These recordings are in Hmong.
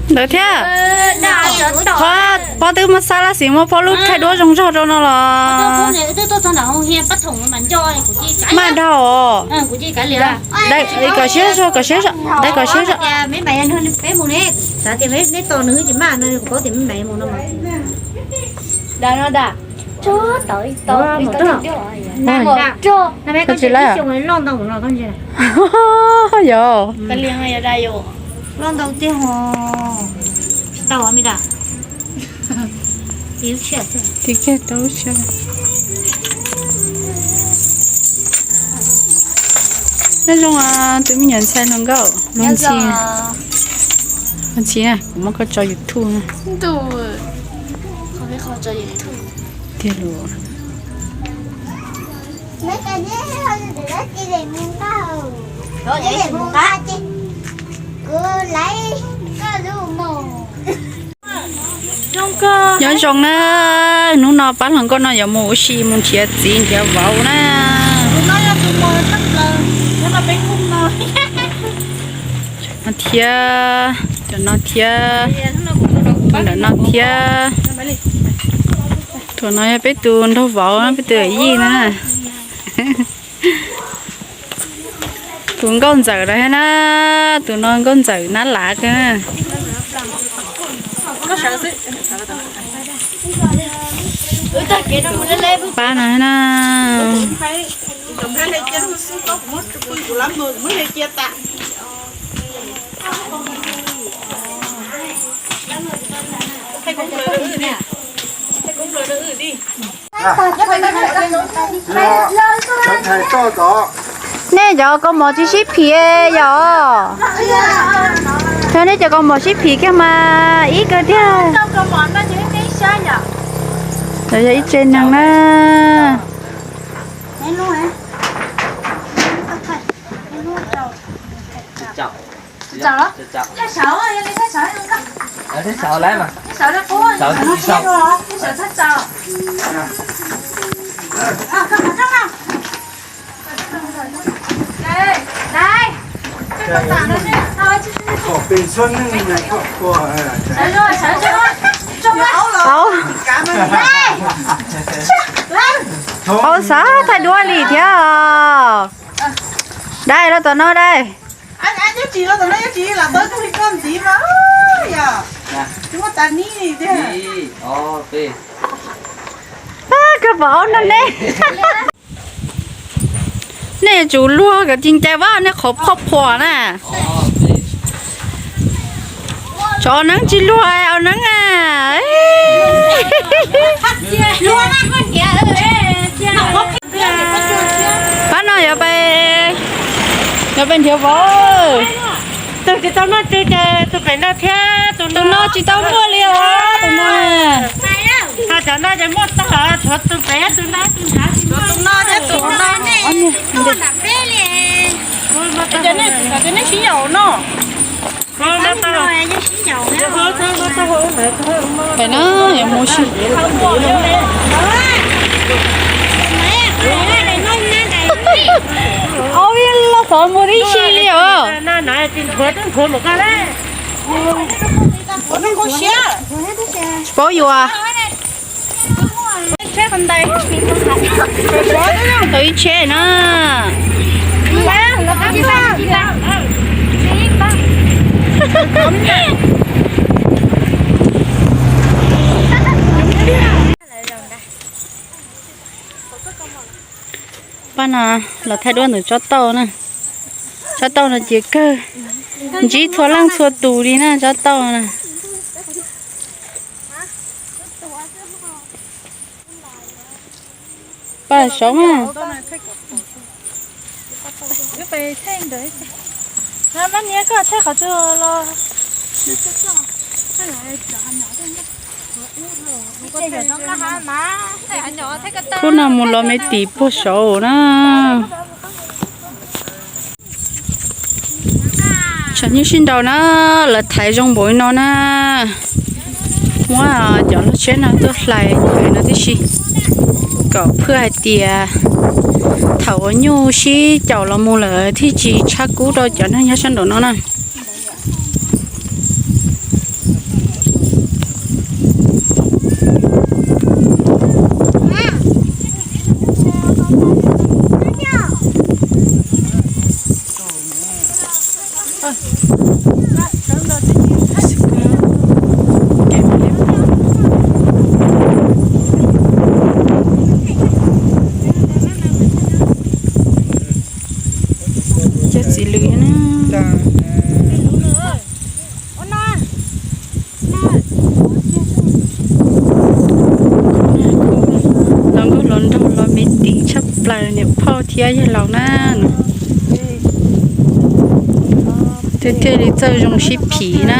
Ntawd thiab. Pob twb muaj xab lab xis muaj pob lub thaij duab zoo zog rau no los. Maj dhau os. Kom siab zog, kom siab zog, dai kom siab zog. Yog. Loj ntau tiag ho. Tsis tau me da. Tib kiag rau lub siab. Nyob zoo tus me nyuam ntxhais hluas nkauj, luag ntxhi. Luag ntxhi na, kuv muab koj tso YouTube na. Tiag lus. Nyob zoo na, hnub no pab hluas nkauj no yuav mus ua si mus nrhiav txiv nrhiav vauv na. Thiab, cov no thiab, ntawm no thiab. Tus no yog peb tus nraug vauv, peb tus yij na. Tus nkauj ntxawm lawm thiab na, tus no nkauj ntxawm nab lav kawg na. Pab no na. Nej cov kaus mom tsis sib phim yom? Yog nej cov kaus mom sib phim kiag mas ib kawg thiab. Yog ib tsev neeg na. Au, au xav thaij duab li thiab. Dai, los tom no dai. Koj pom aub no ne. Nej yuav tsum luag kom ci ncai vaj nej qhov phoj phuam na. Tsov neeb tsis luag, au neeb a. Pab no yuav pais, yuav pais nrhiav vauv. Tus tsis tau muaj txiv ces tus pem no thiab, tus no tsis tau muaj li os, tus no. Ho cov no ces muaj tag, tshuav tus pem tus no, tus no thiab tus no. Ces nej sib yaum no. Pem na, yuav mus si. Au, los xav mus tib si li os. Tsis paub yuav. Tau ib tsheb na. Pab no los thaij duab ntawm tsob tauj na. Tsob tauj no ces kawg, ntsib txhua leej txhua tus li na tsob tauj na. Paj saud mas. Khub no mus los me tim puag saud na. Tsam nyuj sib nraus na, lawv thaiv zoo npaum li no na. Muab cov lub tsheb no tuaj hlais thaiv no tib si, kom phwj hais tias thaum uas nyuj sib caum los mus lawm thiaj tsis tshab kub rau cov neeg nyob sab nraum no na. Cov txiv lws na. Los nkauj hluas nraug los me tim tshaj plaws niam phauj thiab yawg laus na. Thiaj thiaj li txawj zoo sib phim na.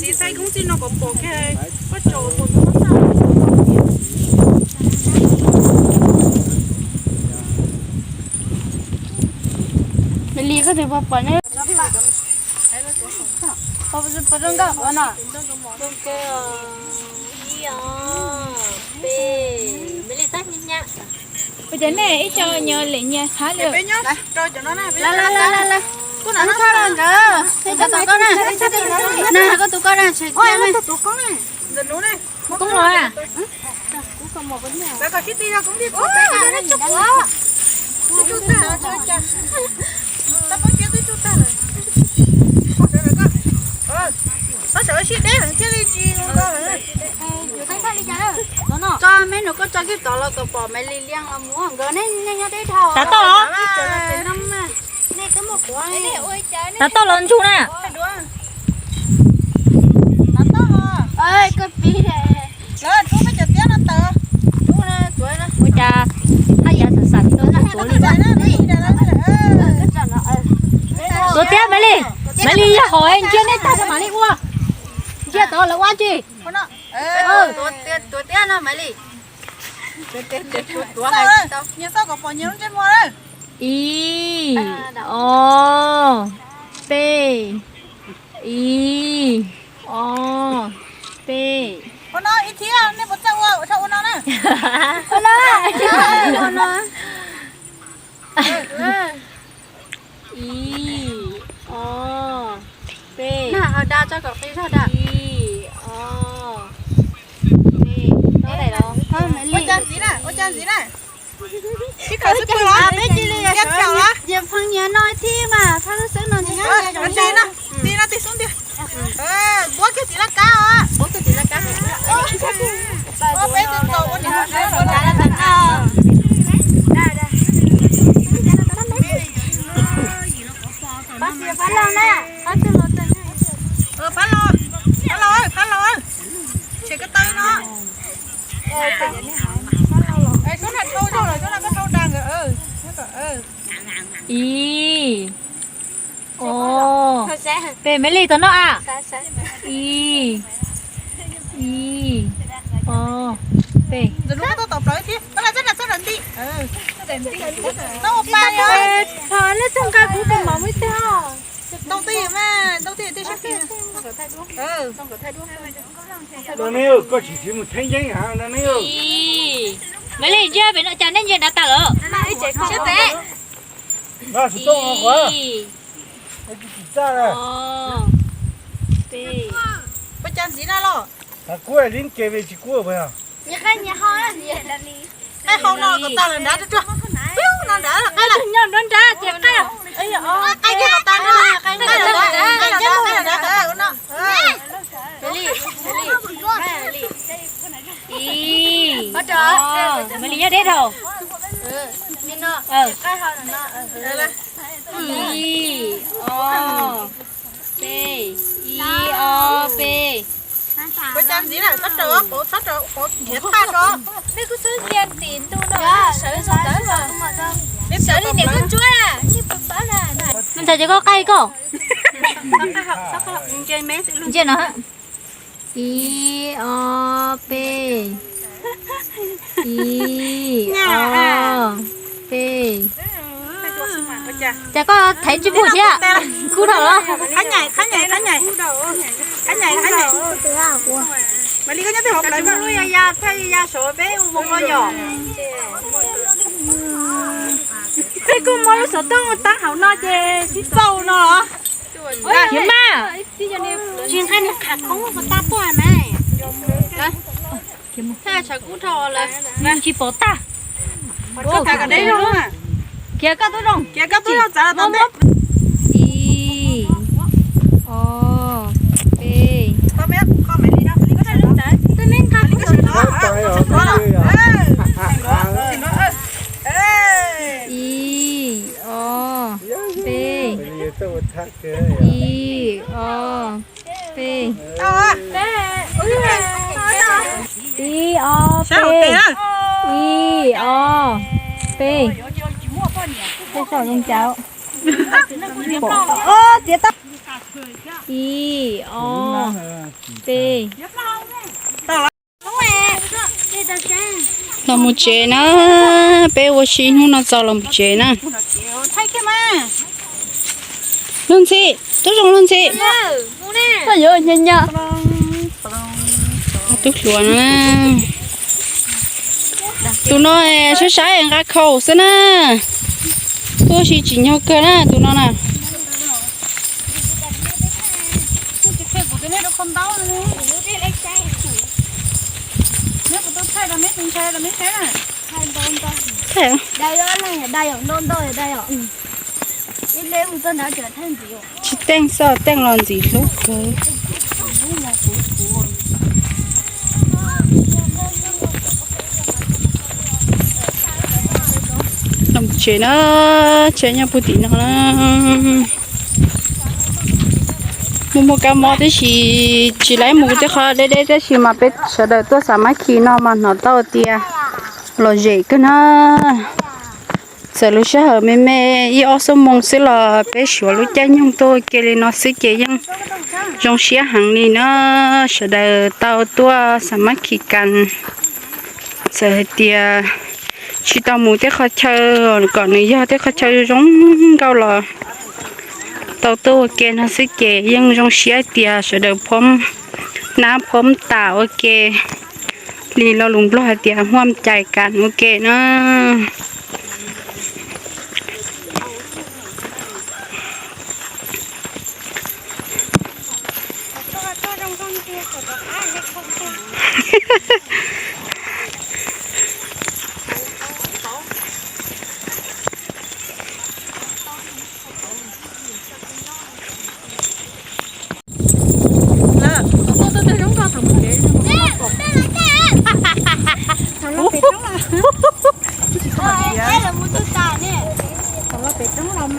Xiv xaiv koob txij no kom pom kiag, koj tso pom koj txaj. Me li koj tus pom pom ne. Pom zoo nkauj qhov no. Ib, ob, peb, me li tab hnyav hnyav. Ua cas nej ib co nyias lem nyias thab li. Lawv, lawv, lawv, lawv, lawv. Kuv thab los nkawd, nej cov tus koj na, na koj tus koj na, tshem kiag na. Koob los a. Tso me nus koj tso kiag tod los kom pom me li liaj los mus nkawd nej nyob deb dhau. Tav toj los? Tav toj los ntsug na. Ua cas haj yam xam xam tuav li. Tuav tiab Maiv Lis, Maiv Lis yog hom ntsia nej tag mam li ua. Ntsia tod lawv ua tsi. Ib, ob, peb, ib, ob, peb. Ib, ob, peb. Ib, ob, peb. Ua cas ntxiv na, ua cas ntxiv na. Peb cia li yog pheej nyias no thiab mas thaj lub xwb no ntxiv no. Ntxiv no tig xub ntiag. Muab kiag txiv laj kab os. Muab kiag txiv laj kab. Peb tus tau ua niam ua txiv ua tsav laj tag na. Pab los na, pab los, pab los, tshem ko taw no. Ib, ob, peb. Maiv Lis tau noj a. Ib, ib, ob, peb. Tau pa li. Thaum nej txog nqa kuv tus mov muaj ib teg os. Ntoo twj ywm mas, ntoo twj ywm tej sab kis. No ne, koj tsis txiv mus theeb yeeb ha no ne. Maiv Lis ntsia pem no cas nej ntsia dav tas lawm. Ib, ob, peb. Ua cas ntxiv na los? Kuv li ke tsis kub. Qaij hau no kom tag lawm nrad tuaj. Pib no nrad qaij lawm. Nyob nrad nrad ces qaij. Qaij kiag kom tag nrad, qaij lawm nrad, qaij lawm nrad, qaij lawm nrad. Ib, ob, Maiv Lis nyob deb dhau. Ib, ob, peb, ib, ob, peb. Ua cas ntxiv na, txhob rau, txhob rau, nrhiav thaj rau. Nej kuj xub cia tim ntu no sawv zoo ntawd los. Sawv li niam koj ntsuab na. Nej puas pab na? Ntshai ces koj qaij koj. Ntsia no. Ib, ob, peb. Ib, ob, peb. Cas koj thaiv tsis pum thiab? Kub dhau los? Peb kuj muab lub xov tooj tab hauv no ces sib txaus no los? Khiav mas. Tsis nqa niag qhov qoob tab tuaj na. Thaij tshav kub dhau lawm. Tsis pom tag. Khiav koj tub zoo. Ib, ob, peb. Ib, ob, peb. Ib, ob, peb. Ib, ob, peb. Ib, ob, peb. Ib, ob, peb. Los mus tsev na, peb ua si hnub no txaus los mus tsev na. Luag ntxhi, tub zoo luag ntxhi. Koj yuav nyab nyab. Tub hluas no na. Tus no saib saib nqa khau xwb na. Tuaj ua si tsim nyog kawg na tus no na. Tsis teej xwb, teej los ntxim hlub kawg. Los tsev na, tsev nyob puag tim no na. Mus mus kab mob tib si, tsis laib mus tej qhov deb deb tab sis mas peb sawv daws tuaj xa mab khi no mas hnov tau tias lom zem kawg na. Txawm lub sij hawm me me ib ob xuab moos xwb los peb suav lub caij nyoog tuaj ua ke li no xwb ces yeej zoo siab heev li na. Sawv daws tau tuaj xa mab khi kas, txawm hais tias tsis tau mus tej qhov chaw kom nws yog tej qhov chaw zoo nkauj los tau tuaj ua ke no xwb ces yeej zoo siab tias sawv daws phob nab phob tas ua ke li lo lus Nplog hais tias huam cais kas ua ke na.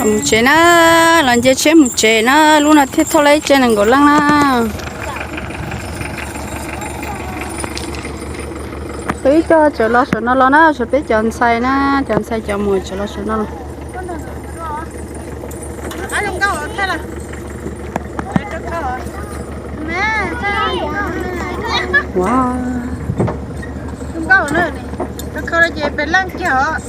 Mus tsev na, los nce tsheb mus tsev na, lub no thiaj thauj lawm ib tsev nees nkaum leej na. Peb cov tseem los saum no los na, saum peb cov ntxhais na, cov ntxhais cov muam tseem los saum no los. Ua, ces peb leej kiag os.